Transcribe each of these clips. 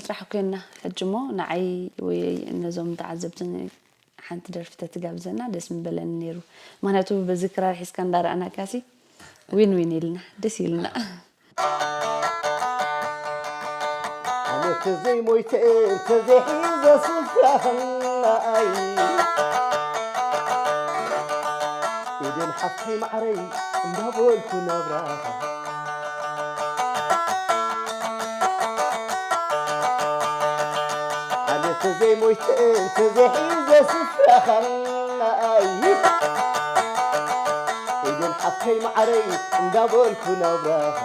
ጥራሕ ኮይና ሕጂ እሞ ንዓይ ወይ ነዞም ተዓዘብትን ሓንቲ ደርፊ ተትጋብዘና ደስ ምበለኒ ነይሩ። ምኽንያቱ በዚ ክራር ሒዝካ እንዳረኣናካሲ ዊን ዊን ኢልና ደስ ኢልና። ኣነ ተዘይሞይተ እንተዘይሒዘ ስፍራኸይ ኢደን ሓፍተይ ማዕረይ እንዳበልኩ ናብራኸ ኣነ ተዘይሞይተ እንተዘይሒዘ ስፍራኸይ ኢደን ሓፍተይ ማዕረይ እንዳበልኩ ናብራኸ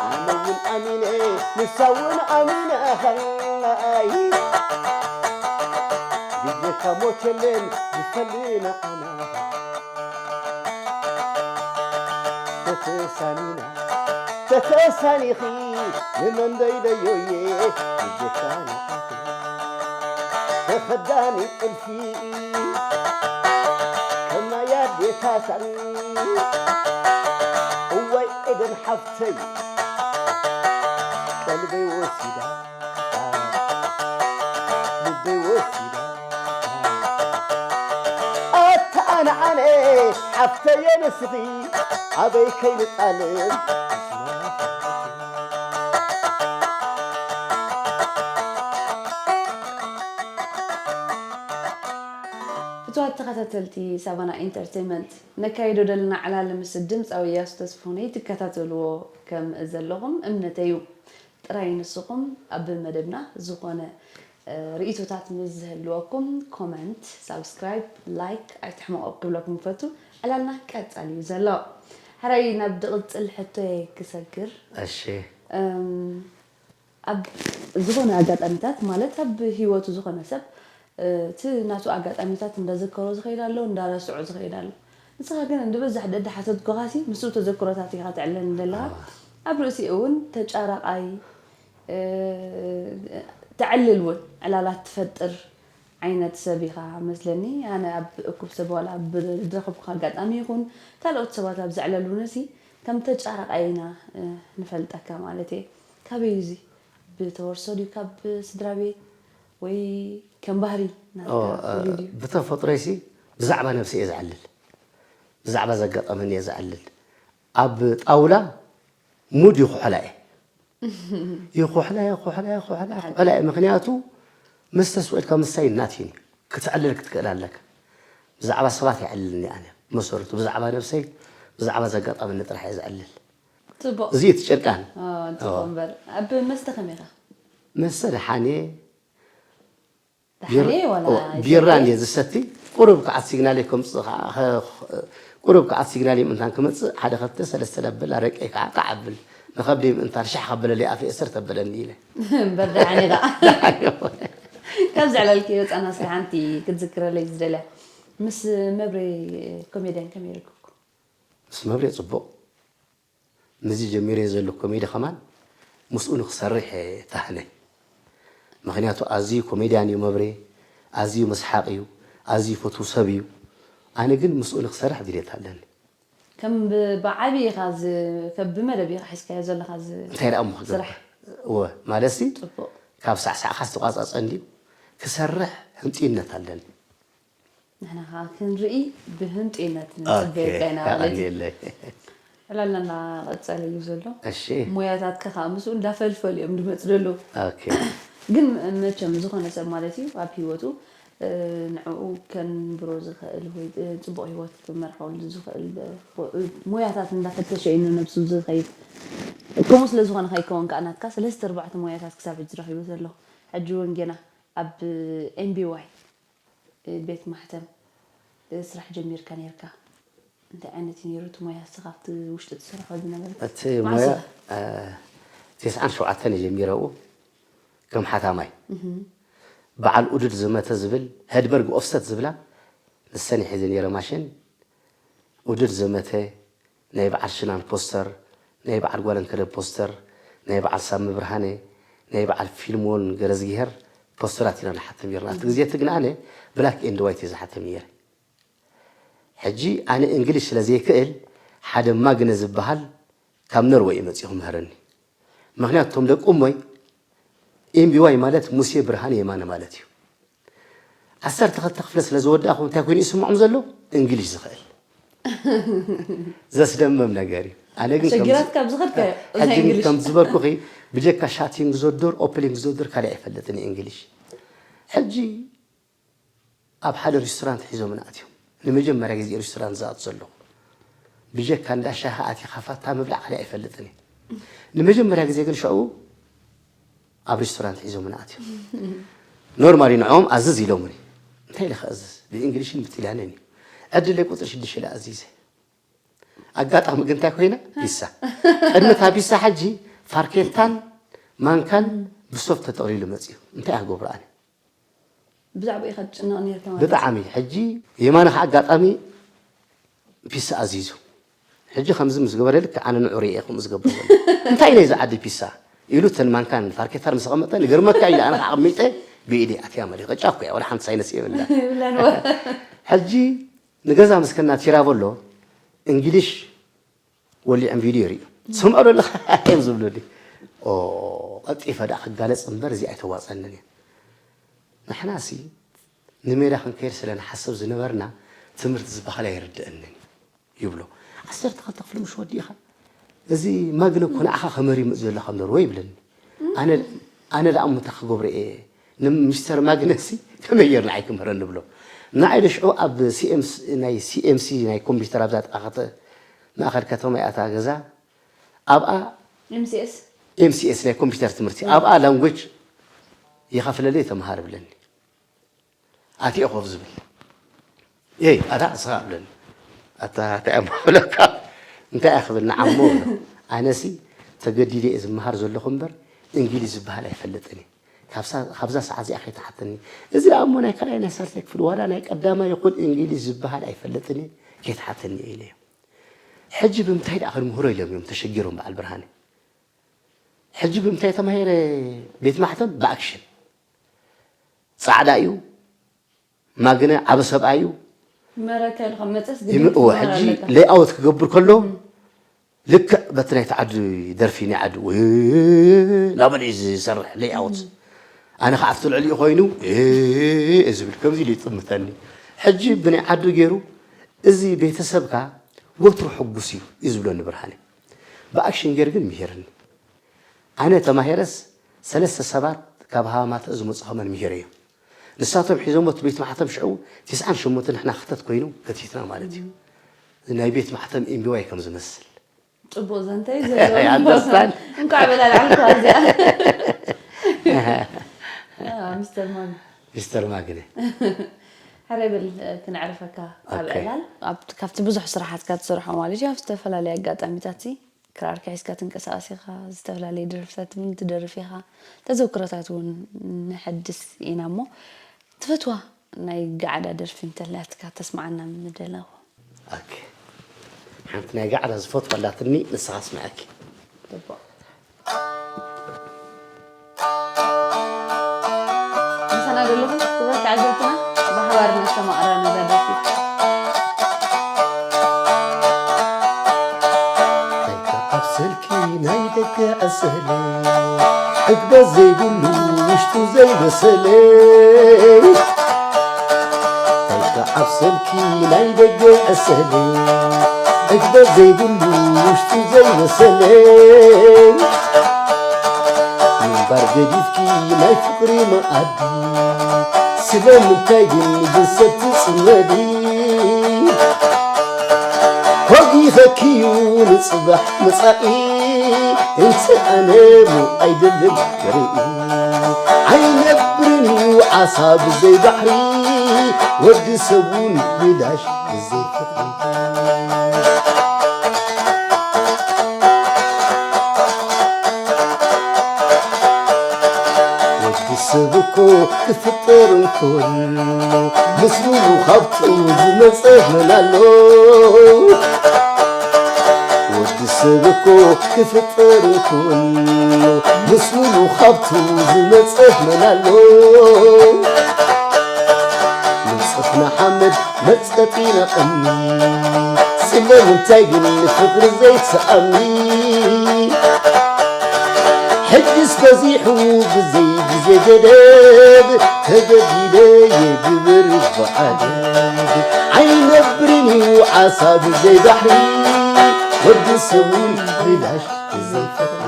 ኣነ እውን ኣሚነ ንሳ እውን ኣሚነ ኸላይ ብጀካ ሞት የለን ዝፈልና ኣና ተተሳኒና ተተሳኒኺ ንመን ደይደዮየ ብጀካ ንዓኺ ተኸዳኒ ጥልፊ ከማይ ኣዴታተን እዋይ ኤደን ሓፍተይ ቀልበይ ወሲዳ ልበይ ወሲዳ ኣታ ኣነ ኣነ ሓፍተየ ንስኺ ኣበይ ከይንጣልን ብትዋት ተኸታተልቲ ሳቫና ኢንተርቴንመንት ነካይዶ ዘለና ዕላለ ምስ ድምፃዊ እያሱ ተስፋሁነይ ትከታተልዎ ከም ዘለኹም እምነተይ እዩ። ጥራይ ንስኹም ኣብ መደብና ዝኾነ እ፣ ርእይቶታት ምስ ዝህልወኩም ኮመንት፣ ሳብስክራይብ፣ ላይክ ኣይትሕመቑ ክብለኩም ይፈቱ። ዕላልና ቀጻሊ እዩ ዘሎ። ሕራይ ናብ ድቕጽል ሕቶየ ክሰግር። እሺ። እም፣ ኣብ ዝኾነ ኣጋጣሚታት ማለት ኣብ ህይወቱ ዝኾነ ሰብ እቲ ናቱ ኣጋጣሚታት እንዳዘከሮ ዝኸይድ ኣሎ እንዳረስዖ ዝኸይድ ኣሎ። ንስኻ ግን እንድበዛሕ ደድሓተትኩኻሲ ምስኡ ተዘክሮታት ኢኻ ተዕልለኒ ዘለኻ። ኣብ ርእሲኡ እውን ተጫራቓይ ተዕልል እውን ዕላላት ትፈጥር ዓይነት ሰብ ኢኻ መስለኒ። ኣነ ኣብ እኩብ ሰብ ዋላ ኣብ ዝረኸብኩኻ ኣጋጣሚ ይኹን ካልኦት ሰባት ኣብ ዘዕለሉንሲ ከም ተጫራቓይ ኢና ንፈልጠካ ማለት እየ። ካበይ እዩ እዚ? ብተወርሶ ድዩ ካብ ስድራ ቤት ወይ ከም ባህሪ ናትካ ፍሉይ ድዩ? ብተፈጥሮይሲ ብዛዕባ ነብሲ እየ ዝዕልል። ብዛዕባ ዘጋጠመኒ እየ ዝዕልል። ኣብ ጣውላ ሙድ ይኹሕላ እየ። ይኹሕላ ይኹሕላ ይኹሕላ ይኹሕላ እየ። ምኽንያቱ ምስ ተስውዕልካ ምስታይ ናት እዩ። ክትዕልል ክትክእል ኣለካ። ብዛዕባ ሰባት ይዕልልኒ ኣነ መሰረቱ ብዛዕባ ነብሰይ ብዛዕባ ዘጋጠመኒ ጥራሕ እየ ዝዕልል። ጽቡቕ። እዚ እዩ እቲ ጭርቃን። ጽቡቕ እምበር ኣብ መስተ ከመይ ኢኻ? መስተ ደሓን እየ። ደሓን እየ ዋላ ቢራ እንድየ ዝሰቲ ቁሩብ ከዓት ሲግናል ከምፅእ ቁሩብ ከዓት ሲግናል ምእንታን ክመፅእ ሓደ ከልተ ሰለስተ ለብል ኣረቀይ ከዓ ቃዕ ኣብል ንከብደይ ምእንታን ሻሕ ከበለለይ ኣፈ እሰር ተበለኒ ኢለ እምበር ደሓን ኢኻ። ካብ ዘዕለልክዮ ፃና እስኪ ሓንቲ ክትዝክረለይ ዝደልያ ምስ መብሬ ኮሜድያን ከመይ ርክብኩም? ምስ መብሬ ፅቡቕ ምስዚ ጀሚረዮ ዘለኹ ኮሜዲ ከማን ምስኡ ንክሰርሕ እየ ተሃነ። ምኽንያቱ ኣዝዩ ኮሜድያን እዩ መብሬ፣ ኣዝዩ መስሓቕ እዩ፣ ኣዝዩ ፈትው ሰብ እዩ። ኣነ ግን ምስኡ ንክሰርሕ ድሌት ኣለኒ። ከም ብዓብዪ ኢኻ ዝ ከም ብመደብ ኢኻ ሒዝካዮ ዘለኻ ዝ እንታይ ደኣ እሞ ክገብር? ስራሕ። እወ፣ ማለትሲ ጽቡቕ። ካብ ሳዕሳዕካ ዝተቋጻጸ እንድዩ ክሰርሕ ህንጥዩነት ኣለኒ። ንሕና ከዓ ክንርኢ ብህንጥዩነት ንፅበየካ ኢና ማለት እዩ። የቐንየለይ። ዕላልና እናቐፀለ እዩ ዘሎ። እሺ። ሞያታትካ ከዓ ምስኡ እንዳፈልፈሉ እዮም ዝመፁ ዘለዉ። ኦኬ። ግን መቸም ዝኾነ ሰብ ማለት እዩ ኣብ ህይወቱ እ፣ ንዕኡ ከንብሮ ዝኽእል ወይ እ፣ ፅቡቕ ህይወት ክመርሐሉ ዝኽእል እ፣ ሞያታት እንዳፈተሸ እዩ ንነብሱ ዝኸይድ። ከምኡ ስለ ዝኾነ ከይከውን ከዓ ናትካ ሰለስተ ኣርባዕተ ሞያታት ክሳብ ሕጂ ረኺቡ ዘሎ። ሕጂ እውን ጌና ኣብ ኤምቢዋይ ቤት ማሕተም ስራሕ ጀሚርካ ነይርካ። እንታይ ዓይነት እዩ ነይሩ እቲ ሞያ እስኻ ኣብቲ ውሽጢ ትሰርሖ ዝነበርካ? እቲ መዓስ ሞያ ኢኻ? እ፣ ተስዓን ሸውዓተን እየ ጀሚረኡ ከም ሓታማይ። በዓል ኡድድ ዘመተ ዝብል ሄድበርግ ኦፍሰት ዝብላ ንሰን እየ ሒዘ ነይረ ማሽን። ኡድድ ዘመተ ናይ በዓል ሽናን ፖስተር፣ ናይ በዓል ጓለንከደ ፖስተር፣ ናይ በዓል ሳሚ ብርሃነ፣ ናይ በዓል ፊልሞን ገረዝግሄር ፖስተራት ኢና ንሓትም ነርና። ኣብቲ ግዜ እቲ ግን ኣነ ብላክ ኤንድ ዋይት እየ ዝሓትም ነይረ። ሕጂ ኣነ እንግሊሽ ስለ ዘይክእል ሓደ ማግነ ዝበሃል ካብ ኖርወይ እዩ መፂኡ ክምህረኒ። ምኽንያቱ እቶም ደቂ እሞይ ኤምቢዋይ ማለት ሙሴ ብርሃን የማነ ማለት እዩ። ዓሰርተ ክልተ ክፍለ ስለ ዝወዳእኹ እንታይ ኮይኑ ይስምዖም ዘሎ? እንግሊሽ ዝኽእል። ዘስደምም ነገር እዩ። ኣነ ግን ከም ኣሸጊራት ካብ ዝኸድካዮ፣ እዛ ሕጂ ግን እንግሊሽ። ከም ዝበልኩኺ፣ ብጀካ ሻቲንግ ዘዶር ኦፕኒንግ ዘዶር ካልእ ኣይፈልጥን እየ እንግሊሽ። ሕጂ ኣብ ሓደ ሬስቶራንት ሒዞምና ኣትዮም። ንመጀመርያ ግዜ ሬስቶራንት ዝኣቱ ዘለኹ። ብጀካ እንዳ ሻሂ ኣትየ ካፋታ ምብላዕ ካልእ ኣይፈልጥን እየ። ንመጀመርያ ግዜ ግን ሽዑ ኣብ ሬስቶራንት ሒዞምና ኣትዮም። ኖርማሊ ንዕኦም ኣዝዝ ኢሎምኒ። እንታይ ኢለ ክእዝዝ? ብእንግሊሽን ብጥልያንን እዩ። ዕድለይ ቁፅሪ ሽዱሽተ ኢለ ኣዚዘ። ኣጋጣሚ ግን እንታይ ኮይና? ፒሳ። ቅድሚ እታ ፒሳ ሕጂ ፋርኬታን ማንካን ብሶፍት ተጠቕሊሉ መፂኡ። እንታይ እየ ክገብሮ ኣነ? ብዛዕባ ኢኻ ትጭነቕ ነርካ ማለት እዩ። ብጣዕሚ። ሕጂ የማነ ከዓ ኣጋጣሚ ፒሳ ኣዚዙ። ሕጂ ከምዚ ምስ ገበረ ልክዕ ኣነ ንዑ ርእየ ከምኡ ዝገብር ዘሎ። እንታይ ነዚ ዓዲ ፒሳ? ኢሉ እተን ማንካን ፋርኬታን ምስ ኣቐመጠ ንገርመካ ኢለ ኣነ ከዓ ኣቐሚጠ ብኢደይ ኣትያ መሊቐ። ጫፍ እኮ እያ፣ ዋላ ሓንቲ ሳይነስ የብላ። የብላን ወ- ሕጂ ንገዛ ምስ ከና ቲራቮ ኣሎ እንግሊሽ ወሊዖም ቪድዮ ይርእዩ። ትሰምዖ ዶ ኣለኻ? እዮም ዝብሉኒ። ኦ፣ ቀልጢፈ ደኣ ክጋለጽ እምበር እዚ ኣይተዋጸንን እዩ። ንሕናሲ ንሜዳ ክንከይድ ስለ ንሓስብ ዝነበርና ትምህርቲ ዝበሃል ኣይርድአንን እዩ ይብሎ። ዓሰርተ ክልተ ክፍሊ ምሽ ወዲእኻ? እዚ ማግነ እኮ ንዓኻ ከመር ይምእ ዘሎ ካብ ኖርወይ ይብለኒ። ኣነ ኣነ ደኣ እሞ እንታይ ክገብሮ እየ? ንሚስተር ማግነሲ ከመይ ጌርና ኣይክምህረኒ ብሎ። ንዓይ ዶ ሽዑ ኣብ ሲኤምስ ናይ ሲኤምሲ ናይ ኮምፒውተር ኣብዛ ጥቓ ከተ-፣ ማእኸል ከተማ እያ እታ ገዛ። ኣብኣ ኤምሲኤስ? ኤምሲኤስ ናይ ኮምፒውተር ትምህርቲ። ኣብኣ ላንጉጅ ይኸፍለለይ ተምሃር ብለኒ። ኣትየ ኮፍ ዝብል። ኤይ፣ ኣታ እስኻ እብለኒ። ኣታ እንታይ እሞ እብለካ? እንታይ እየ ክብል ንዓሞ እብሎ። ኣነሲ ተገዲደ እየ ዝመሃር ዘለኹ እምበር እንግሊዝ ዝበሃል ኣይፈልጥን እየ። ካብሳ-፣ ካብዛ ሰዓት እዚኣ ከይትሓተኒ። እዚ ደኣ እሞ ናይ ካልኣይ ናይ ሳልሳይ ክፍሊ ዋላ ናይ ቀዳማይ ይኹን እንግሊዝ ዝበሃል ኣይፈልጥን እየ፣ ከይትሓተኒ እየ ኢለዮ። ሕጂ ብምንታይ ደኣ ክንምህሮ ኢሎም እዮም ተሸጊሮም በዓል ብርሃነ። ሕጂ ብምንታይ ተማሂረ ቤት ማሕተም? ብኣክሽን። ጻዕዳ እዩ፣ ማግነ ዓቢ ሰብኣይ እዩ። መረከ ኢልካ መጸስ ግድን ይም-፣ እወ፣ ክትመሃር ሕጂ ኣለካ። ሌይኣውት ክገብር ከሎ እም። ልክዕ በቲ ናይቲ ዓዲ ደርፊ ናይ ዓዲ ወይ እናበለ እዩ ዝሰርሕ ሌይኣውት። እም። ኣነ ከዓ ኣብቲ ልዕሊኡ ኮይኑ እ ዝብል ከምዚ ኢሉ ይጥምተኒ። ሕጂ ብናይ ዓዱ ገይሩ እዚ ቤተሰብካ ወትሩ ሕጉስ እዩ እዩ ዝብለኒ ብርሃነ። ብኣክሽን ገይሩ ግን ምሂርኒ። ኣነ ተማሂረስ ሰለስተ ሰባት ካብ ሃማማተኣ ዝመጹ ከማን ምሂረዮም። ንሳቶም ሒዞሞ እቲ ቤት ማሕተም ሽዑ ትስዓን ሸሞንተን ንሕና ክተት ኮይኑ ከቲትና ማለት እዩ። ናይ ቤት ማሕተም ኤምቢዋይ ከም ዝመስል። ጽቡቕ ዘንተ እዩ ዘለዎ። ኣንደርስታንድ? እንኳዕ በላልዓልካ እዚኣ። ኣዎ፣ ሚስተር ማን። ሚስተር ማግነ። ሕራይ በል፣ ክነዕርፈካ ኣብ ኦኬ። ዕላል። ኣብ፣ ካብቲ ብዙሕ ስራሓትካ ትሰርሖ ማለት እዩ፣ ኣብ ዝተፈላለየ ኣጋጣሚታት ክራር ሒዝካ ትንቀሳቐስ ኢኻ፣ ዝተፈላለየ ደርፍታት እውን ትደርፍ ኢኻ፣ ተዘክሮታት እውን ነሐድስ ኢና እሞ፣ ትፈትዋ ናይ ገዓዳ ደርፊ እንተላትካ ተስምዓና ምደለኹ። ኦኬ። ሓንቲ ናይ ገዓዳ ዝፈትዋ ኣላትኒ፣ ንስኻ ኣስምዐኪ። ጽቡቕ። ምሳና ዘለኹም ክቡራት ተዓዘብትና፣ ብሓባር ነስተማቕራ ነዛ ደርፊ። ኣይተዓብሰልኪ ናይ ደገ ዕሰለ፣ ዕግበት ዘይብሉ ውሽጡ ዘይበሰለ። ኣይተዓብሰልኪ ናይ ደገ ዕሰለ፣ ዕግበት ዘይብሉ ውሽጡ ዘይበሰለ። ምንባር ገዲፍኪ ናይ ፍቕሪ መኣዲ፣ ስለምንታይ ግን ብሰብ ትጽመዲ? ኮጊኸኪዩ ንጽባሕ መጻኢ፣ እንተ ኣነ ሞ ኣይደልን ክርኢ። ኣይነብርን እዩ ዓሳ ብዘይ ባሕሪ፣ ወዲ ሰብ እውን ብላሽ ብዘይ ፍቕሪ። ወዲ ሰብ እኮ ክፍጠር እንከሎ፣ ምስ ሙሉ ሃብቱ ዝመጸ መን ኣሎ? ወዲ ሰብ እኮ ክፍጠር እንከሎ፣ ምስ ሙሉ ሃብቱ ዝመጸ መን ኣሎ? መጸትና ሓመድ፣ መጸጢና እምኒ፣ ንምንታይ ግን ፍቕሪ ዘይትኣምኒ? ሕጅስ በዚሑ ብዘይ ግዜ ገደብ ተገዲደ የግብር ብዓደብ። ኣይነብርን እዩ ዓሳ ብዘይ ባሕሪ፣ ወዲ ሰብ እውን ብላሽ ብዘይ ፍቕሪ።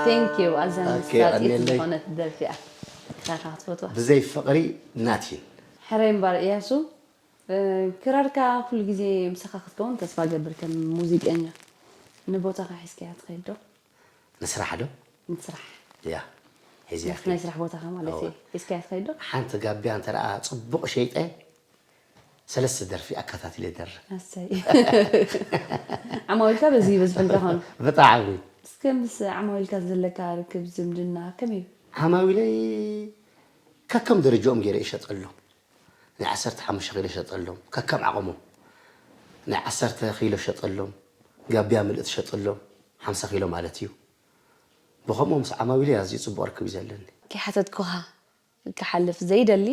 Thank you ኣዛ ኦኬ፣ ምስላጢት ቀኒለይ። ዝኾነት ደርፊ እያ። ክራርካ ክትፈትዋ? ብዘይ ፍቕሪ ናቲን። ሕራይ እምበር እያሱ፣ እ፣ ክራርካ ኩሉ ግዜ ምሳኻ ክትከውን ተስፋ ገብር ከም ሙዚቀኛ። ንቦታኻ ሒዝካያ ትኸይድ ዶ? ንስራሕ ዶ? ንስራሕ። ያ። ሒዝያ ምስ ናይ ስራሕ ቦታኻ ማለት እዩ። ሒዝካያ ትኸይድ ዶ? ሓንቲ ጋቢያ እንተ ደኣ ጽቡቕ ሸይጠ ሰለስተ ደርፊ ኣከታትለ ይደርፍ። ኣሰይ። ዓማዊልካ በዚ ይበዝሑ እንዳ ኾኑ። ብጣዕሚ። እስከ ምስ ዓማዊልካ ዘለካ ርክብ ዝምድና ከመይ እዩ? ዓማዊለይ ከከም ደረጃኦም ገይረ ይሸጠሎም። ናይ ዓሰርተ ሓሙሽተ ኪሎ ይሸጠሎም ከከም ዓቕሞም። ናይ ዓሰርተ ኪሎ ሸጠሎም፣ ጋቢያ ምልእቲ ሸጠሎም፣ ሓምሳ ኪሎ ማለት እዩ። ብኸምኡ ምስ ዓማዊለይ ኣዝዩ ጽቡቕ ርክብ እዩ ዘለኒ። ከይሓተትኩኻ ክሓልፍ ዘይደሊ፣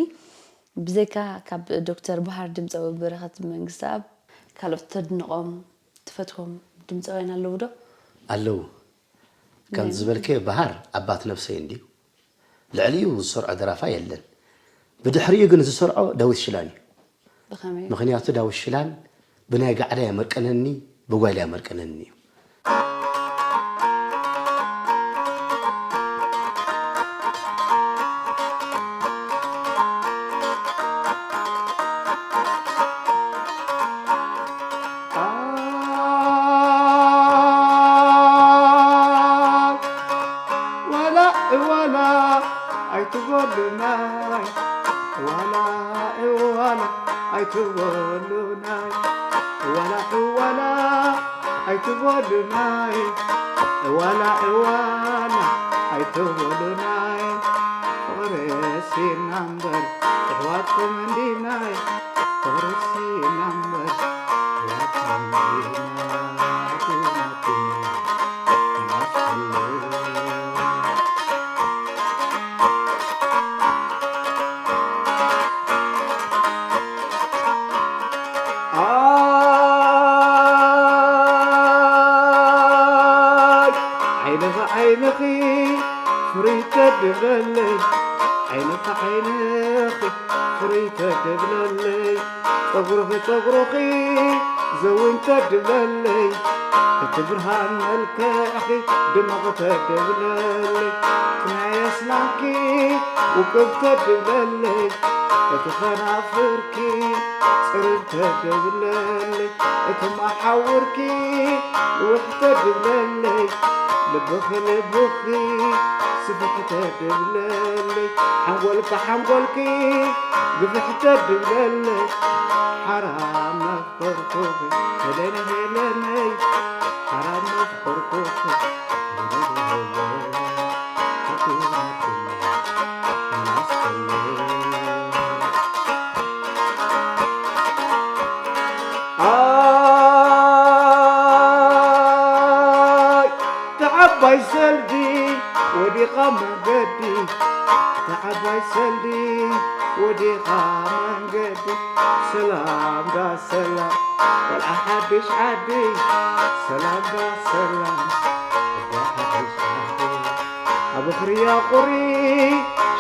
ብዘይካ ካብ ዶክተር በሃር ድምፃዊ በረኸት መንግስተኣብ ካልኦት ተድንቖም ትፈትዎም ድምፃውያን ኣለዉ ዶ? ኣለዉ። ከም ዝበልከዮ በሃር ኣባት ነብሰይ እንድዩ። ልዕሊኡ ዝሰርዖ ደራፋ የለን። ብድሕሪኡ ግን ዝሰርዖ ዳዊት ሽላን እዩ። ብኸመይ? ምኽንያቱ ዳዊት ሽላን ብናይ ጋዕዳ የመርቀነኒ፣ ብጓይላ የመርቀነኒ እዩ። ዋላ እዋላ ኣይትበሉናይ ዋላ እዋላ ኣይትበሉናይ ዋላ እዋላ ኣይትበሉናይ ዋላ እዋላ ኣይትበሉናይ ፍቕሪ ሲና እምበር ኣሕዋትኩም እንዲናይ ፍቕሪ ሲና እምበር ኣሕዋትኩም እንዲና ኣሕዋትኩም ዓይንኺ ዓይንኺ ፍርይ ተድብለለይ ዓይንኺ ዓይንኺ ፍርይ ተድብለለይ ጸጉርኺ ጸጉርኺ ዘውን ተድብለለይ እቲ ብርሃን መልክዕኺ ድምቕ ተድብለለይ እቲ ናይ ኣስናንኪ ውቅብ ተድብለለይ እቲ ኸናፍርኪ ጽርብ ተድብለለይ እቲ መሓውርኪ ንውሕ ተድብለለይ ልብኺ ልብኺ ስፍሕ ተድብለለይ ሓንጎልኪ ሓንጎልኪ ግፍሕ ተድብለለይ ሓራም መፍቀርኩኺ ሄለነ ሄለነይ ሓራም መፍቀርኩኺ ሄለነ ሄለነይ ሓቂ ናትኒ ናስተለይ ኣይ ተዓባይ ሰልዲ ወዲቓ መንገዲ ተዓባይ ሰልዲ ወዲቓ መንገዲ ሰላም ዳ ሰላም ቆልዓ ሓድሽ ዓዲ ሰላም ዳ ሰላም ቆልዓ ሓድሽ ዓዲ ኣብ ኽርያ ቁሪ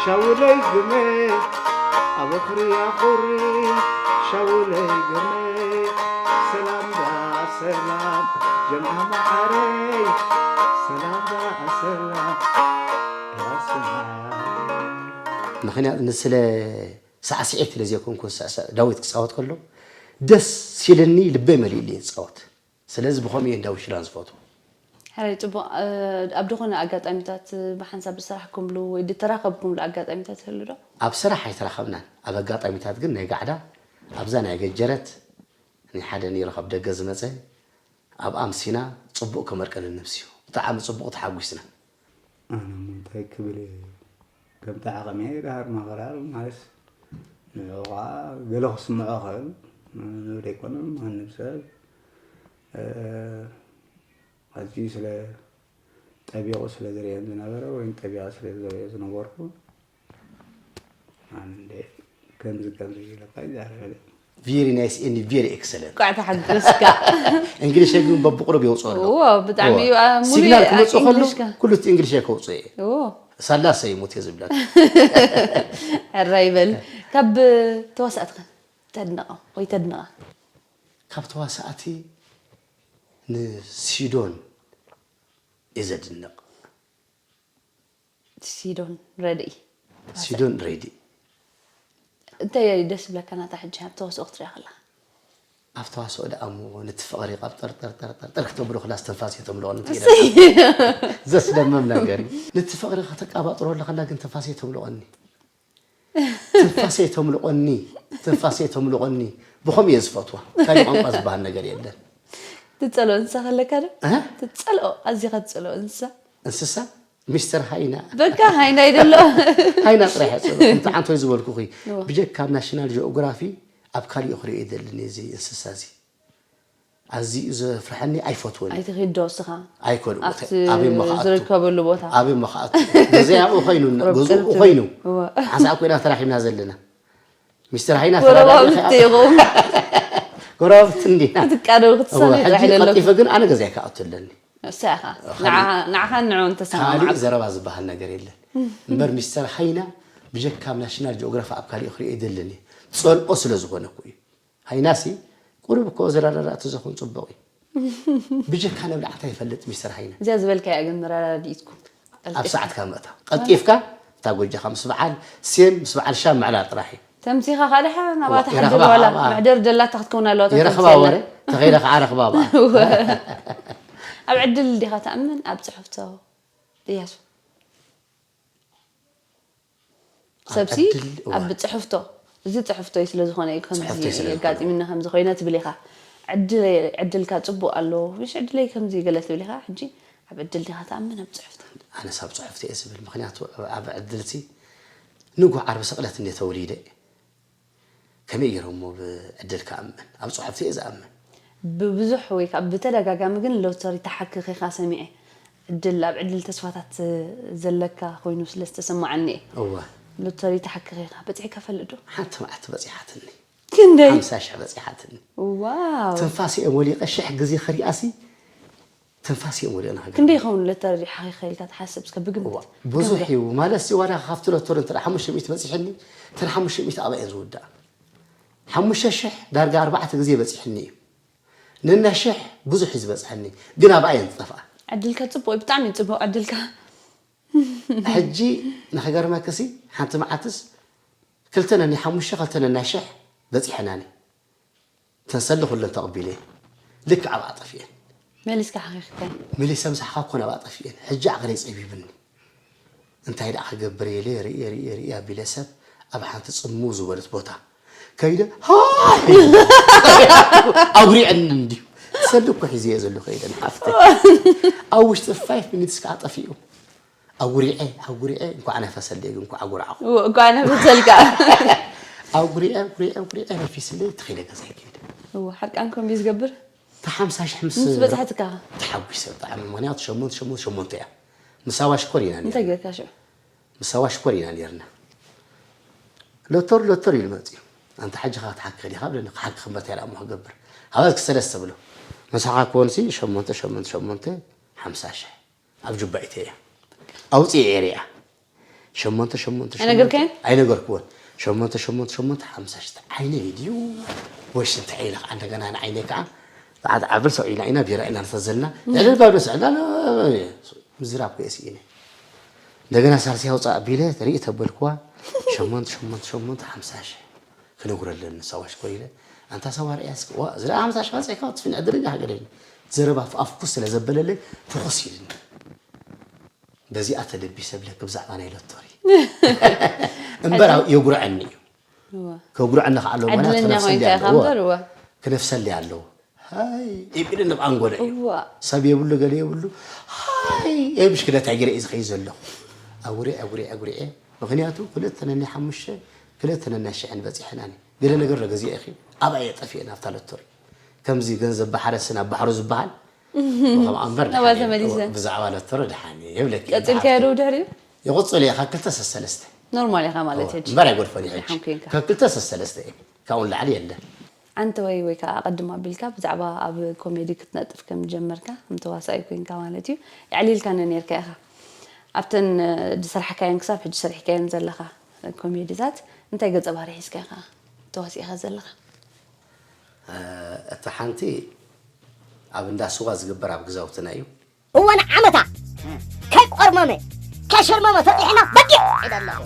ሻውለይ ግመ ኣብ ኽርያ ቁሪ ሻውለይ ግመ ሰላም ዳ ሰላም ጀምዓ መዓረይ ሰላም ዳ ሰላም ራስና ምኽንያት ንስለ ሳዕስዒት ስለ ዘይኮንኩ ሳዕሳዕ ዳዊት ክፃወት ከሎ ደስ ሲልኒ ልበይ መሊእሊ እየ ዝፃወት። ስለዚ ብኸምኡ እየ ዳዊት ሽላን ዝፈትዎ። ሕራይ ጽቡቕ። ኣብ ዝኾነ ኣጋጣሚታት ብሓንሳብ ዝሰራሕኩምሉ ወይ ዝተራኸብኩምሉ ኣጋጣሚታት ይህሉ ዶ? ኣብ ስራሕ ኣይተራኸብናን። ኣብ ኣጋጣሚታት ግን ናይ ጋዕዳ ኣብዛ ናይ ገጀረት ናይ ሓደ ነይሩ ካብ ደገ ዝመፀ ኣብ ኣምሲና ፅቡቕ ከመርቀኒ ነብስዩ ብጣዕሚ ፅቡቕ ተሓጒስና። ኣነ እንታይ ክብል እየ ከምቲ ዓቐመይ ደሃር ማቕራር ማለት ንዑ ከዓ ገለ ክስምዖ ኽእል ንዑ ደይኮነ ማንም ሰብ ኣዝዩ ስለ ጠቢቑ ስለ ዝርእየን ዝነበረ ወይ ጠቢቐ ስለ ዝርእዮ ዝነበርኩ ኣነ እንደ ከምዚ ከምዚ ኢለካ ይዛረበለይ Very nice and very excellent. ኳዕ ተሓጎስካ። እንግሊሽ ግን በብቁሩብ የውፅኦ ኣሎ። እዎ፣ ብጣዕሚ እዩ፣ አ፣ ሙሉ ሲግናል አ- ክመፅእ ከሎ እንግሊሽካ። ኩሉ እቲ እንግሊሽ ከውፅኦ እየ። እዎ። ሳላ ሰይሙት እየ ዝብለካ። ሕራ ይበል። ካብ ተዋሳእትኸ ተድንቐ ወይ ተድንቐ? ካብ ተዋሳእቲ ንሲዶን እየ ዘድንቕ። ሲዶን ረድኢ። ሲዶን ረድኢ። እንታይ ደስ ዝብለካ ናታ ሕጂ ኣብ ተዋስኦ ክትሪኣ ከላ? ኣብ ተዋስኦ ደኣ እሞ ነቲ ፍቕሪ ካብ ጠርጠርጠርጠር ክተብሎ ክላስ ትንፋስ እየ ተምልቐኒ። ዘስደምም ነገር እዩ። ነቲ ፍቕሪ ከተቃባጥሮ ኣለኸላ ግን ትንፋስ እየ ተምልቐኒ። ትንፋስ እየ ተምልቐኒ። ትንፋስ እየ ተምልቐኒ። ብኸም እየ ዝፈትዋ። ካልእ ቋንቋ ዝበሃል ነገር የለን። ትጸልኦ እንስሳ ከለካ ዶ? እ? ትጸልኦ ኣዚኻ ትጸልኦ እንስሳ? እንስሳ ሚስተር ሃይና። በቃ ሃይና ይደሎ። ሃይና ጥራሕ እየ ዝጸልኦ። ከምቲ ዓንቶይ ዝበልኩኺ እዋ። ብጀካ ኣብ ናሽናል ጂኦግራፊ ኣብ ካሊእ ክሪኦ ይደልን እዚ እንስሳ እዚ። ኣዝዩ ዘፍርሐኒ ኣይፈትወን። ኣይትኺድ ዶ እስኻ? ኣይኮን ኣብቲ ኣበይ መኻኣቱ ዝርከበሉ ቦታ። ኣበይ መኻኣቱ ገዛ ኣብኡ ኮይኑ ቁሩብ ገዝኡ ቅርብ ኮይኑ እዋ። ሓንሳእ ኮይና ተራኺብና ዘለና ሚስተር ሃይና ጎረባብቲ ኢኹም። ጎረባብቲ እንዲና ክትቃደው ክትሰኒ እዋ፣ ጥራሕ ሕጂ ይደለኩም። ቀልጢፈ ግን ኣነ ገዛይ ክኣቱ ኣለኒ። እሳኻ ንዓ- ንዓኻን ንዕኡን ተሰማማዕ። ካሊእ ዘረባ ዝበሃል ነገር የለን እምበር ሚስተር ሃይና ብጀካ ኣብ ናሽናል ጂኦግራፊ ኣብ ካሊእ ክሪኦ ይደልን እየ። ጸልኦ ስለ ዝኾነ እኮ እዩ። ሃይናሲ ቁሩብ እኮ ዘራራራእቲ ዘኹን ጽቡቕ እዩ። ብጀካ ነብላዕ እንታይ ይፈልጥ ሚስተር ሃይና? እዚኣ ዝበልካያ ግን መራዳድኢትኩም ኣብ ሰዓትካ ምእታ ቀልጢፍካ እታ ጎጃኻ ምስ በዓል ሴም ምስ በዓል ሻም ምዕላል ጥራሕ እዩ። ተምሲኻ ካልሓ ናባታ ይረኽባ ሓደር ዋላ ኣብኣ። መሕደር ደላታ ክትከውን ኣለዋ ይረኽባ ወረ ተኸይደ ከዓ ረኽባ በዓል። ኣብ ዕድል ዲኻ ትኣምን ኣብ ጽሕፍቶ? እያሱ ኣብ ሰብሲ ዕድል፣ እዋ። ኣብ ጽሕፍቶ እዚ ጽሕፍቶይ ስለ ዝኾነ እዩ ከምዚ ጽሕፍቶይ ስለ ዝኾነ። የጋጢምኒ ከምዚ ኮይነ ትብል ኢኻ። ዕድል- ዕድልካ ጽቡቕ ኣሎ ምሽ ዕድለይ ከምዚ ገለ ትብል ኢኻ። ሕጂ ኣብ ዕድል ዲኻ ትኣምን ኣብ ጽሕፍቶ? ኣነስ ኣብ ጽሑፍቲ እየ ዝብል ምክንያቱ ኣብ ዕድልሲ ንጉ ዓርቢ ስቕለት እንደ ተወሊደ ከመይ ገይሮሞ ብዕድል ክኣምን ኣብ ጽሑፍቲ እየ ዝኣምን። ብብዙሕ ወይ ከዓ ብተደጋጋሚ ግን ሎተሪ ተሓክኺኻ ሰሚዐ። ዕድል ኣብ ዕድል ተስፋታት ዘለካ ኮይኑ ስለ ዝተሰማዓኒ እየ። እወ ሎተሪ ተሓክኺኻ በፂሕካ ፈልጥ ዶ? ሓንቲ መዓልቲ በፂሓትኒ ክንደይ? ሓምሳ ሽሕ በፂሓትኒ። ዋው ትንፋስ እየ ወሊቐ ሽሕ ግዜ ክሪኣሲ ትንፋስ እየ ወሊቐ ንክገ ክንደይ ይኸውን ሎተሪ ሓኺኻ ኢልካ ትሓስብ እስከ ብግምት? ብዙሕ እዩ ማለት ሲ ዋላ ካብቲ ሎተሪ እንተ ሓሙሽተ ሚእቲ በፂሕኒ እተን ሓሙሽተ ሚእቲ ኣብኣ እየን ዝውዳእ። ሓሙሽተ ሽሕ ዳርጋ ኣርባዕተ ግዜ በፂሕኒ እዩ። ነና ሽሕ ብዙሕ እዩ ዝበፅሐኒ ግን ኣብኣ እየን ዝጠፍኣ። ዕድልካ ፅቡቅ እዩ ብጣዕሚ እዩ ፅቡቅ ዕድልካ። ሕጂ ንክገርመክሲ ሓንቲ መዓትስ ክልተ ነኒ ሓሙሽተ ክልተ ነና ሽሕ በፂሐናኒ። ተንሰሊ ኩለን ተቐቢለ ልክዕ ኣብኣ ጠፊኤን። መሊስካ ሓኺኽካዮ? መሊሰ ምሳሕካ እኮ ናብኣ ጠፊኤን። ሕጂ ዓቕለይ ፀቢብኒ። እንታይ ደኣ ክገብር ኢለ ርእየ ርእየ ርእየ ኣቢለ ሰብ ኣብ ሓንቲ ፅምው ዝበለት ቦታ ከይደ ሃይ ኣጉሪዐኒ እንድዩ። ሰሊ እኮ ሒዘ እየ ዘሎ ከይደ ንሓፍተ ኣብ ውሽጢ ፋይፍ ሚኒትስ ከዓ ጠፊኡ። ኣጉሪዐ ኣጉሪዐ እንኳዕ ነፈሰለይ ግን እንኳዕ ኣጉርዓኹ። እኳ ነፈሰልካ። ኣጉሪዐ ኣጉሪዐ ኣጉሪዐ ነፊስለይ ተኺለ ገዛይ ከይደ። እዎ ሓርቃን ከምዚ ዝገብር ተሓምሳ ሽሕ ምስ ምስ በፅሐትካ ተሓጒሰ ብጣዕሚ ምክንያቱ ሸሞንተ ሸሞንተ ሸሞንተ እያ። ምሳዋ ሽኮር ኢና ነርና። እንታይ ጌርካ ሽዑ? ምሳዋ ሽኮር ኢና ነርና። ሎተር ሎተር ኢሉ መፅዩ። ኣንታ ሓጂ ካ ትሓክኽ ዲኻ ብለኒ ክሓክኽ መታ ኢላ እሞ ክገብር። ሃበዝ ክሰለስተ ብሎ። ምሳኻ ክኾንሲ ሸሞንተ ሸሞንተ ሸሞንተ ሓምሳ ሽሕ ኣብ ጁባ ኢተያ ኣውፅኤ ኤርያ ሸሞንተ ሸሞንተ ኣይነገርካዮን? ኣይነገርክዎን። ሸሞንተ ሸሞንተ ሸሞንተ ሓምሳ ሽሕ ዓይነይ ድዩ ወይስ እንታይ ኢለ ከዓ እንደገና ንዓይነይ ከዓ በዓል ዓብል ሰው ኢና ኢና ቢራ ኢና ንፈዘልና ዕልል ባዶ ስዕላ ምዝራብ ከየስኢነ እንደገና ሳልሲ ኣውፃእ ኣቢለ ርኢ ተበልክዋ ሸሞንተ ሸሞንተ ሸሞንተ ሓምሳ ሽሕ ክነግረለን ንሳዋሽ ኮይነ ኣንታ ሰዋር ያስክ ዋ ዝዳ ሓምሳ ሽሕ ካፀይካ ትፍን ዕድለኛ ሃገደኝ ዘረባ ኣፍኩስ ስለ ዘበለለይ ፍኹስ ኢልኒ። በዚኣ ተደቢሰ ብለኪ ብዛዕባ ናይ ሎቶሪ እምበር የጉርዐኒ እዩ። ከጉርዐኒ ከዓ ኣለዎ ማለት ዕድለኛ ክነፍሰሊ ኮይንካ ኢኻ ኣለዎ እምበር እወ ክነፍሰሊ ኣለዎ። ሃይ ኢሉ ንብ ኣንጎሎ እዩ እወ ሰብ የብሉ ገለ የብሉ። ሃይ እየ ብሽክለታ ገይረ እዩ ዝኸይ ዘለኹ ኣጉሪዐ ኣጉሪዐ ኣጉሪዐ። ምክንያቱ ክልተ ነናይ ሓሙሽተ ክልተ ነናይ ሽሕን በፂሐናኒ ገለ ነገር ዶ ገዚአ ኢኺ ኣብኣ እየ ጠፊአ ናብታ ሎቶሪ ከምዚ ገንዘብ ባሕረስ ናብ ባሕሩ ዝበሃል ከምኣ እምበር ናብኣ ተመሊሰ። ብዛዕባ ሎቶሪ ድሓን እየ ይብለኪ ቀፂልካዮ ዶ ድሕሪኡ ይቕፅል እየ ካብ ክልተ ሰሰለስተ ኖርማል ኢኻ ማለት ሕጂ እምበር ኣይጎድፎን እዩ ሕጂ ሓም ኮይንካ ካብ ክልተ ሰሰለስተ እየ ካብኡ ንላዕሊ የለን። ዓንተ ወይ ወይ ከዓ ኣቐድም ኣቢልካ ብዛዕባ ኣብ ኮሜዲ ክትነጥፍ ከም ጀመርካ፣ ከም ተዋሳኣይ ኮይንካ ማለት እዩ፣ የዕሊልካኒ ነይርካ ኢኻ። ኣብተን ዝሰርሕካየን ክሳብ ሕጂ ሰሪሕካየን ዘለኻ ኮሜዲታት እንታይ ገጸ ባህሪ ሒዝካ ኢኻ ተዋሲእኻ ዘለኻ? እታ ሓንቲ ኣብ እንዳ ስዋ ዝግበር ኣብ ገዛውትና እዩ። እዋን ዓመታ ከይቆርመመ ከሸርመመ ፈጢሕና በጊዕ ዒዳ ኣለኹ።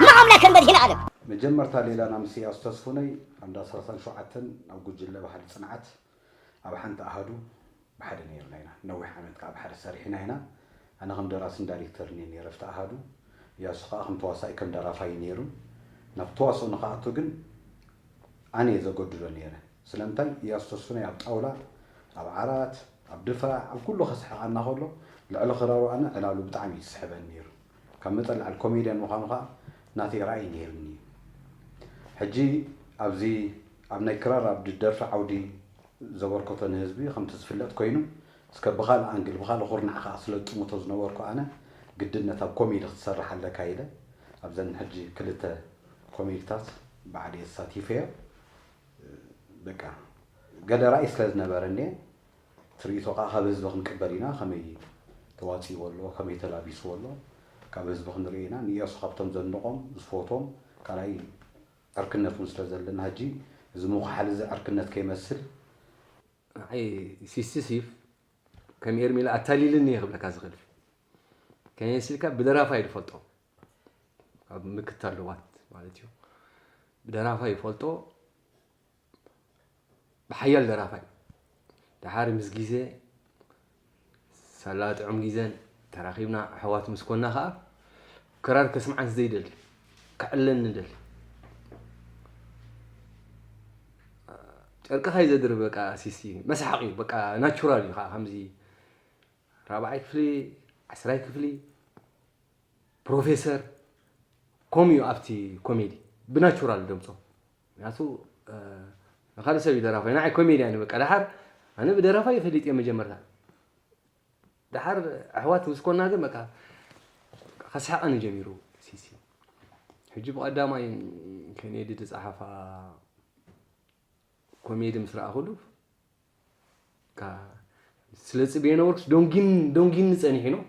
ንኣምላኽን መድሂን ዓለም መጀመርታ ሌላና ምስ እያሱ ተስፉነይ ኣንዳ ሰላሳን ሸውዓተን ኣብ ጉጅለ ባህሊ ጽንዓት ኣብ ሓንቲ ኣሃዱ ብሓደ ነይርና ኢና። ነዊሕ ዓመት ከዓ ብሓደ ሰሪሕና ኢና። ኣነ ከም ደራስን ዳይሬክተርን እየ ነይረ ኣብቲ ኣሃዱ። እያሱ ከዓ ከም ተዋሳኢ ከም ደራፋይ እዩ ነይሩ። ናብ ተዋስኦ ንክኣቱ ግን ኣነ እየ ዘጎድሎ ነይረ። ስለምንታይ እያሱ ተስፉነይ ኣብ ጣውላ፣ ኣብ ዓራት፣ ኣብ ድፋዕ፣ ኣብ ኩሉ ከስሕቐና ከሎ ልዕሊ ክራሩ ኣነ ዕላሉ ብጣዕሚ እዩ ዝስሕበኒ ነይሩ። ካብ መጠን ላዕሊ ኮሜድያን ምዃኑ ከዓ ናተይ ራእይ ነይሩኒ እዩ። ሕጂ ኣብዚ ኣብ ናይ ክራር ኣብ ደርፊ ዓውዲ ዘበርከቶ ንህዝቢ ከምቲ ዝፍለጥ ኮይኑ እስከ ብኻልእ ኣንግል ብኻልእ ኩርናዕ ከዓ ስለ ዝጥምቶ ዝነበርኩ ኣነ ግድነት ኣብ ኮሜዲ ክትሰርሕ ኣለካ ኢለ ኣብዘን ሕጂ ክልተ ኮሜዲታት ባዕለይ ኣሳቲፈዮ። በቃ ገለ ራእይ ስለ ዝነበረኒ እየ። ትርኢቶ ከዓ ካብ ህዝቢ ክንቅበል ኢና፣ ከመይ ተዋፂእዎ ኣሎ፣ ከመይ ተላቢስዎ ኣሎ ካብ ህዝቢ ክንርኢ ኢና። ንእያሱ ካብቶም ዘንቆም ዝፈትዎም ካልኣይ ዕርክነት እውን ስለ ዘለና ሕጂ እዚ ምኩሓል እዚ ዕርክነት ከይመስል ንዓይ ሲስቲ ሲፍ ከም ኤርሚለ ኣታሊልኒ እየ ክብለካ ዝኽእል። ከመይ መሲልካ ብደራፋይ ዝፈልጦ ኣብ ምክታል ሉቓት ማለት እዩ። ብደራፋይ ይፈልጦ ብሓያል ደራፋይ። ደሓር ምስ ግዜ ሳላ ጥዑም ግዜን ተራኺብና ኣሕዋት ምስ ኮና ኸዓ ክራር ከስምዓን ዘይደሊ ከዕለኒ ደሊ ጨርቅኻ እዩ ዘድርብ በቃ ሲሲ መስሓቕ እዩ በቃ ናቹራል እዩ ከዓ ከምዚ ራብዓይ ክፍሊ ዓስራይ ክፍሊ ፕሮፌሰር ከምኡ እዩ ኣብቲ ኮሜዲ ብናቹራል ደምፆ ምክንያቱ ንካልእ ሰብ እዩ ደራፋይ ንዓይ ኮሜድያን እዩ በቃ ደሓር ኣነ ብደራፋይ ይፈልጥ እየ መጀመርታ ደሓር ኣሕዋት ምስ ኮና ግን በቃ ከስሕቐኒ ጀሚሩ ሲሲ ሕጂ ብቐዳማይ ኬኔዲ ዝፀሓፋ ኮሜዲ ምስ ረኣኹሉ ስለ ፅብየ ነበርኩስ ዶንጊን ዶንጊኒ ፀኒሑ ነው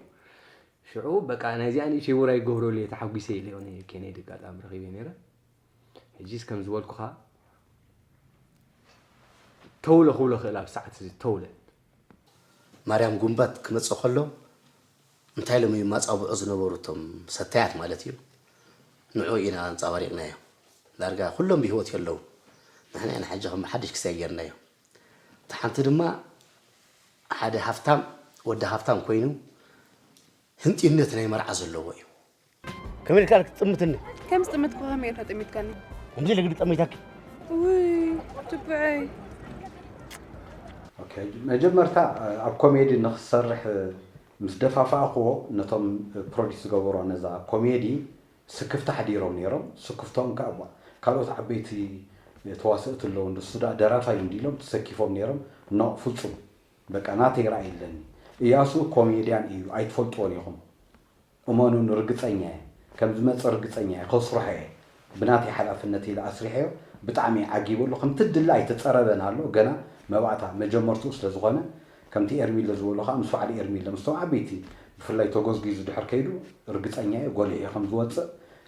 ሽዑ በቃ ናይዚኣ ንእሽተይ ውራይ ይገብረሉ እየ ተሓጒሰ ኢለ ኔ ኬኔዲ ኣጋጣሚ ረኺበ ነይረ ሕጂስ ከም ዝበልኩኻ ተውለ ክብሎ ክእል ኣብ ሰዓት እዚ ተውለ ማርያም ጉንባት ክመፅእ ከሎ እንታይ ኢሎም እዮም ማፃብዑ ዝነበሩ እቶም ሰታያት ማለት እዩ ንዑ ኢና ኣንፃባሪቕናዮ ዳርጋ ኩሎም ብህይወት የለዉ ንሕና ኢና ሕጂ ከም ሓድሽ ክሳይ ጌርናዮ እታ ሓንቲ ድማ ሓደ ሃፍታም ወዲ ሃፍታም ኮይኑ ህንጢነት ናይ መርዓ ዘለዎ እዩ ከመይ ኢልካ ክትጥምትኒ ከም ዝጥምትኩ ከመይ ኢልካ ጠሚትካኒ እንዲ ልግዲ ጠሚታኪ ውይ ትብዐይ መጀመርታ ኣብ ኮሜዲ ንክሰርሕ ምስ ደፋፋእክዎ ነቶም ፕሮዲስ ዝገበሮ ነዛ ኮሜዲ ስክፍታ ኣሕዲሮም ነይሮም። ስክፍቶም ከዓ እዋ ካልኦት ዓበይቲ ተዋሰእቲ ኣለዉ እንዶ እሱ ደኣ ደራፋይ እንዲ ኢሎም ተሰኪፎም ነይሮም። ኖ ፍጹም በቃ ናተይ ራእይ ኣለኒ። እያሱ ኮሜድያን እዩ ኣይትፈልጥዎን ኢኹም። እመኑን ርግጸኛ እየ ከም ዝመጽእ ርግጸኛ እየ ከስርሖ እየ ብናተይ ሓላፍነት ኢለ ኣስሪሐዮ ብጣዕሚ እየ ዓጊበሉ ከምቲ ድለ ኣይተጸረበን ኣሎ ገና መባእታ መጀመርትኡ ስለ ዝኾነ ከምቲ ኤርሚለ ዝበሎ ከኣ ምስ በዓል ኤርሚለ ምስቶም ዓበይቲ ብፍላይ ተጎዝጊዙ ድሕር ከይዱ ርግጸኛ እየ ጎሊሑ ከም ዝወጽእ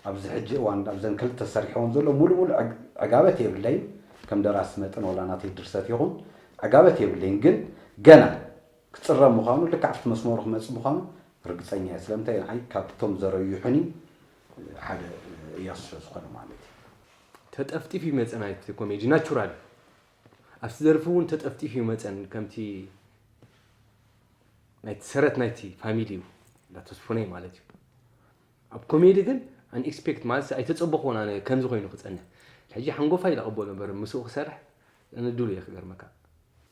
ኣብዚ ሕጂ እዋን ኣብዘን ክልተ ሰሪሐወን ዘሎ ሙሉእ ሙሉእ ዕጋበት የብለይን ከም ደራሲ መጠን ወላ ናተይ ድርሰት ይኹን ዕጋበት የብለይን ግን ገና ክፅረብ ምዃኑ ልክዕ ኣብቲ መስመሩ ክመፅእ ምዃኑ ርግፀኛ እየ። ስለምንታይ ንዓይ ካብቶም ዘረዩሑኒ ሓደ እያሱ ስለ ዝኾነ ማለት እዩ። ተጠፍጢፉ ይመፀ ናይቲ ኮሜዲ ናቹራል ኣብቲ ደርፊ እውን ተጠፍጢፉ ይመፀን ከምቲ ናይቲ ሰረት ናይቲ ፋሚሊ እዩ እንዳተስፉነይ ማለት እዩ ኣብ ኮሜዲ ግን ኣን ኤክስፔክት ማለት ኣይተፀበኹዎን ኣነ ከምዚ ኮይኑ ክፀንሕ ሕጂ ሓንጎፋ ኢለ ቀበሎ ነበር ምስኡ ክሰርሕ ንድሉ እየ ክገርመካ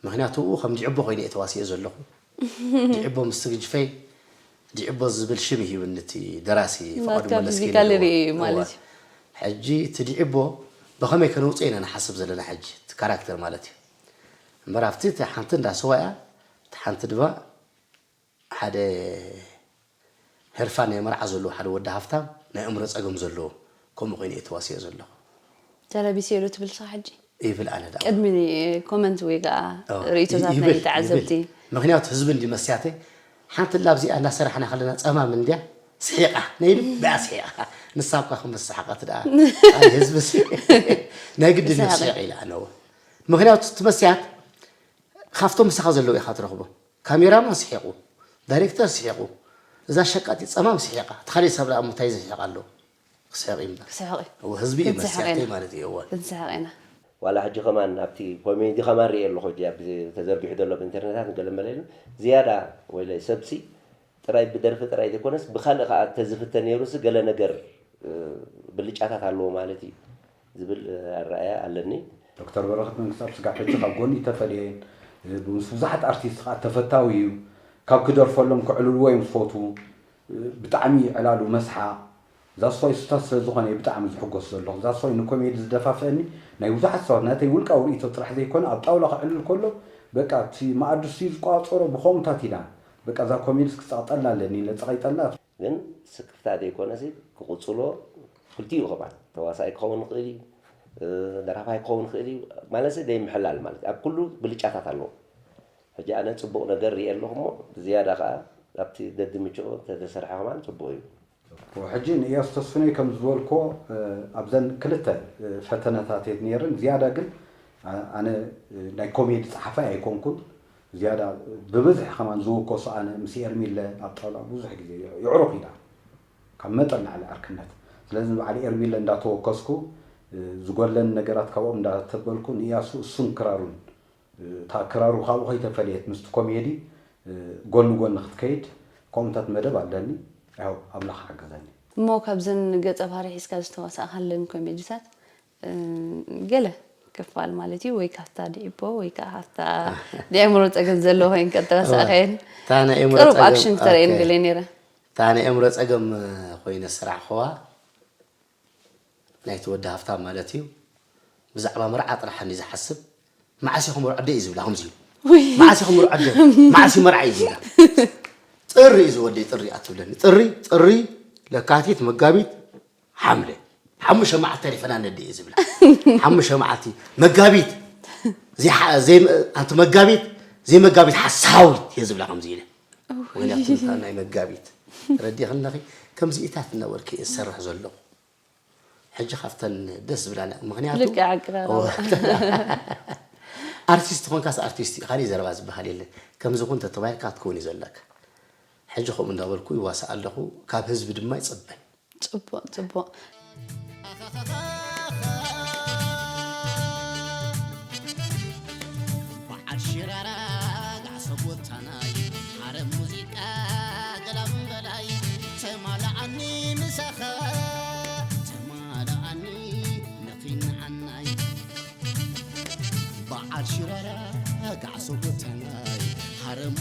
ምኽንያቱ ኡ ከም ዲዕቦ ኮይነ እየ ተዋሲኤ ዘለኹ። ዲዕቦ ምስ ትግጅፈይ ዲዕቦ ዝብል ሽም ይሂብኒ እቲ ደራሲ ፍቓዱ ናትካ መለስ ፊዚካሊ ሪኤ እዩ ማለት እዩ። ሕጂ እቲ ዲዕቦ ብኸመይ ከነውፅኦ ኢና ንሓስብ ዘለና ሕጂ እቲ ካራክተር ማለት እዩ። እምበር ኣብቲ እቲ ሓንቲ እንዳ ስዋ እያ እቲ ሓንቲ ድማ ሓደ ህርፋን ናይ መርዓ ዘለዎ ሓደ ወዲ ሃፍታም ናይ ኣእምሮ ፀገም ዘለዎ ከምኡ ኮይነ እየ ተዋሲኦ ዘለኹ። ተለቢሰዮ ዶ ትብል ንስኻ ሕጂ? ይብል ኣነ ደኣ ቅድሚ ኮመንት ወይ ከዓ ኦ፣ ርእይቶታት ናይ ይብል ተዓዘብቲ ይብል። ምክንያቱ ህዝቢ እንዲ መስያተይ ሓንቲ ላብዚኣ እናሰራሕና ከለና ጸማም እንድያ ስሒቓ ነይሉ ብኣ ስሒቓ ንሳ እኳ ከም ዝሰሓቐት ደኣ ኣይ ህዝቢ ሲ ናይ ግድን ይስሕቕ። ስሒቕ ኢላ ኣነው ምክንያቱ እቲ መስያት ካብቶም ምሳኻ ዘለዉ ኢኻ ትረኽቦ ካሜራማን ስሒቑ ዳይሬክተር ስሒቑ እዛ ሸቃጢ ጸማም ስሒቓ እቲ ካልእ ሰብ ደኣ እሞ እንታይ ዝስሕቕ ኣሎ ክስሕቕ እዩ እምበር ክስሕቕ እዩ እዎ ህዝቢ እዩ ክንስሕቕ መስያተይ ኢና። ማለት እዩ እዎ ክንስሕቕ ኢና ዋላ ሕጂ ከማን ኣብቲ ኮሜዲ ከማን ሪኤ ኣለኹ ሕጂ ኣብ ተዘርጊሑ ዘሎ ኣብ ኢንተርኔታት ገለ መለ ኢሉ ዝያዳ ወይለ ሰብሲ ጥራይ ብደርፊ ጥራይ ዘይኮነስ ብካልእ ከዓ ተዝፍተ ነይሩሲ ገለ ነገር እ፣ ብልጫታት ኣለዎ ማለት እዩ ዝብል ኣረኣያ ኣለኒ። ዶክተር በረኸት መንግስታብ ስጋብ ሕጂ ካብ ጎኒ ተፈልየን ብምስ ብዙሓት ኣርቲስት ከዓ ተፈታዊ እዩ። ካብ ክደርፈሎም ክዕልልዎ እዮም ዝፈትዉ። ብጣዕሚ ዕላሉ መስሓቕ ዛስፋይ ስታት ስለ ዝኾነ እየ ብጣዕሚ ዝሕጎስ ዘለኹ። ዛስፋይ ንኮሜዲ ዝደፋፍአኒ ናይ ብዙሓት ሰባት ናተይ ውልቃዊ ርእይቶ ጥራሕ ዘይኮነ ኣብ ጣውላ ክዕልል ከሎ በቃ እቲ መኣዱ ሲ ዝቋፀሮ ብኸምኡታት ኢና በቃ እዛ ኮሜዲ ክፀቕጠላ ኣለኒ ኢለ ፀቒጠላ። ግን ስክፍታ ዘይኮነሲ ክቕፅሎ ክልቲኡ ከማን ተዋሳኢ ክኸውን ይኽእል እዩ ደራፋይ ክኸውን ይኽእል እዩ ማለት ደይ ምሕላል ማለት ኣብ ኩሉ ብልጫታት ኣለዎ ሕጂ ኣነ ፅቡቕ ነገር ርየ ኣለኹ እሞ ብዝያዳ ከዓ ኣብቲ ደድምችኦ ተተሰርሐ ከማን ፅቡቕ እዩ ሕጂ ንእያሱ ተስፍነይ ከም ዝበልኮ ኣብዘን ክልተ ፈተነታት የት ነይርን ዝያዳ ግን ኣነ ናይ ኮሜዲ ፀሓፋይ ኣይኮንኩን ዝያዳ ብብዝሒ ከማን ዝውከሱ ኣነ ምስ ኤርሚለ ኣብ ጣውላ ብዙሕ ግዜ የዕሩኽ ኢና ካብ መጠን ንዓሊ ዓርክነት ስለዚ ንባዕሊ ኤርሚለ እንዳተወከስኩ ዝጎለን ነገራት ካብኦም እንዳተበልኩ ንእያሱ እሱን ክራሩን እታ ክራሩ ካብኡ ከይተፈለየት ምስቲ ኮሜዲ ጎኒ ጎኒ ክትከይድ ከምኡታት መደብ ኣለኒ ያው ኣምላኽ ሓገዘኒ እሞ ካብዘን ገፀ ባህሪ ሒዝካ ዝተዋሳእካለን ኮሜዲታት ገለ ክፋል ማለት እዩ ወይ ካብታ ድዒቦ ወይ ከዓ ካብታ ናይ ኣእምሮ ፀገም ዘለዎ ኮይንካ ዝተዋሳእካየን እታ ናይ ኣእምሮ ቅሩብ ፀገም- ኣክሽን ክተርእየን ኦኬ። ገለ ነይረ እታ ናይ ኣእምሮ ፀገም ኮይነ ዝሰራሕኽዋ ናይቲ ወዲ ሃፍታም ማለት እዩ ብዛዕባ መርዓ ጥራሕ እንዲ ዝሓስብ መዓስ ኢኹም መርዖ ኣደ እዩ ዝብላ ከምዚ እዩ ውይ መዓስ ኢኹም መርዖ ኣደ መዓስ እዩ መርዓ እዩ ዝብላ ጥሪ እዩ ዝወደይ ጥሪ ኣትብለኒ ጥሪ ጥሪ ለካቲት መጋቢት ሓምለ ሓሙሽተ መዓልቲ ተሪፈና ነዲ እዩ ዝብላ ሓሙሽተ መዓልቲ መጋቢት ዘይሓ- ዘይ- ኣንቲ መጋቢት ዘይመጋቢት ሓሳዊት እየ ዝብላ ከምዚ ኢለ ምክንያቱ እንታይ ናይ መጋቢት ረዲኽነኺ ከምዚ ኢታት እናበልክ እየ ዝሰርሕ ዘለኹ ሕጂ ካብተን ደስ ዝብላና ምክንያቱ ልክዕ ኣቀራርባ። ኣርቲስት ኮንካስ ኣርቲስት እዩ ካሊእ ዘረባ ዝበሃል የለን ከምዚ ኩን ተተባሂልካ ክትከውን እዩ ዘለካ ሕጂ ከምኡ እንዳበልኩ ይዋሳእ ኣለኹ ካብ ህዝቢ ድማ ይፅበ ፅቡቅ ፅቡቅ በዓል ሽራራ ጋዕሶ ቦታናይ ሓረም ሙዚቃ ገላምበላይ ተማልኣኒ ምሳኻ ተማልኣኒ ንኺንዓናይ በዓል ሽራራ ጋዕሶ ቦታናይ ሓረም